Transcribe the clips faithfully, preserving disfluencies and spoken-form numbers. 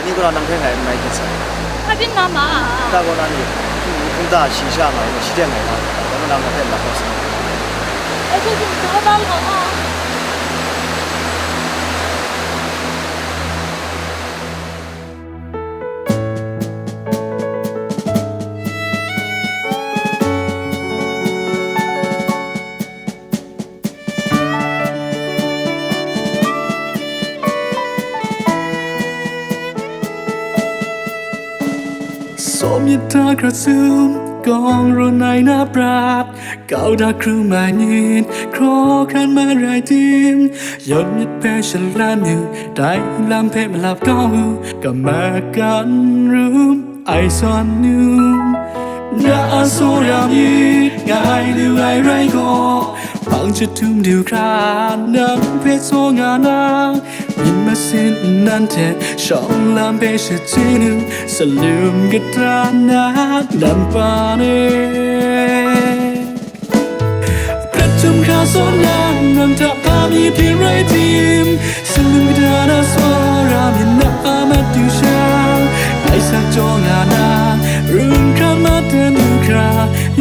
N gaw na nang hpe ngai n mai hkyen sai. Hpa byin na ma? Nta gaw na ni, hkungga shayi sha nga ai gaw, shi de ngai na, dai maw na nang hpe n lam hkawt sai. Ai hku hkungga da law a. Sawm myit hta hkra sum, kawng rawn ai na prat, kau da hkrum ai myit, hkraw hkran marai tim, yawn myit hpe shalan yu, dai lam hpe malap kau u, kamat kan rum. Ai san nu, na a tsawra myit, ngai lu ai rai gaw, hpang jahtum du hkra, nang hpe tsaw nga na, myit masin nnan hte shawng lam hpe shachyut nu, salum kata na, nan pa e. Prat htum hkra sawn na, nang hta hpa mi byin rai tim, salum kata na tsawra myit na a mat du sha, ngai sa jaw nga na, run hkran mat dan du hkra,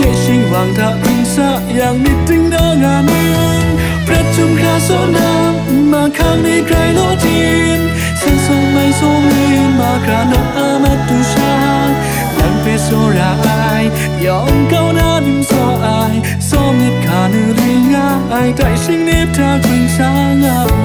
ye shingwang hta hkring sa yang myit dingdang nga nang. Prat htum hkra sawn na, mahkang ni grai law tim, san sawng mai sawng mi mahkra na a mat du sha, nang hpe tsawra ai, yawng kau na nim tsaw ai, sawm myit hkanu ring nga ai, dai shingnip hta hkring sa nga u.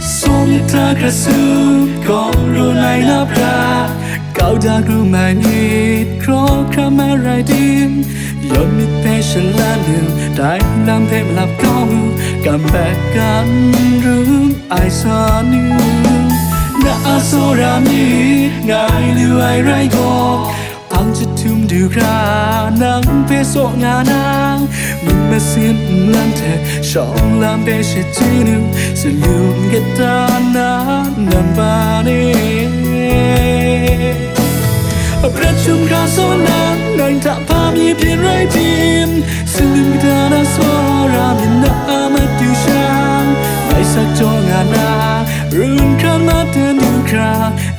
Sawm myit hta hkra sum, kawng rawn ai na prat, kau da hkrum ai myit, hkraw hkra marai tim, yawn myit hpe shalan nu, dai lam hpe malap kau u, kam bat kan rum ai sa nu. Na a tsawra myit, ngai lu ai rai gaw, hpang jahtum du hkra, nang hpe tsaw nga na, myit masin nnan hte shawng lam hpe shachyut nu, salum kata na, nan pa e. Prat htum hkra sawn na, nang hta hpa mi byin rai tim, salum kata na tsawra myit na a mat du sha, ngai sa jaw nga na, run hkran mat dan du hkra,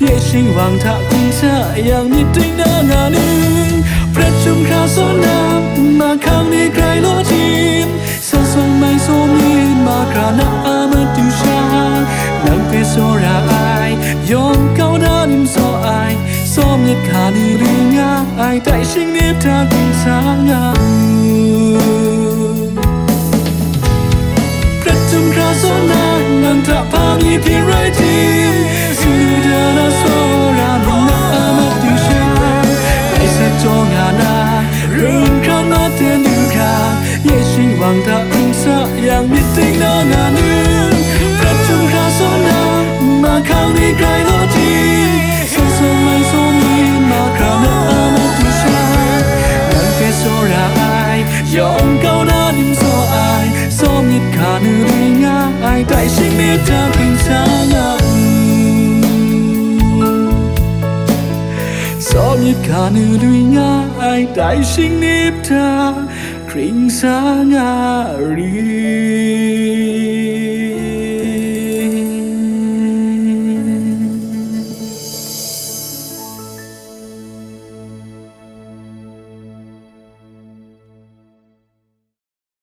ye shingwang hta hkring sa yang myit dingdang nga nu. Prat htum hkra sawn na, mahkang ni grai law tim, san sawng mai sawng mi mahkra na a mat du sha, nang hpe tsawra ai, yawng kau na nim tsaw ai, sawm myit hkanu ring nga ai, dai shingnip hta hkring sa nga u. Prat htum hkra sawn na, nang hta hpa mi byin rai tim, salum kata na tsawra myit na a mat du sha, ngai sa jaw nga na, run hkran mat dan du hkra, ye shingwang hta hkring sa yang myit dingdang nga nu. Prat htum hkra sawn na, mahkang ni grai law tim, san sawng mai sawng mi mahkra na a mat du sha, nang hpe tsawra ai, yawng kau na nim tsaw ai, sawm myit hkanu ring nga ai, dai shingnip hta hkring sa nga u. Sawm myit hkanu ring nga ai, dai shingnip hta hkring sa nga ri.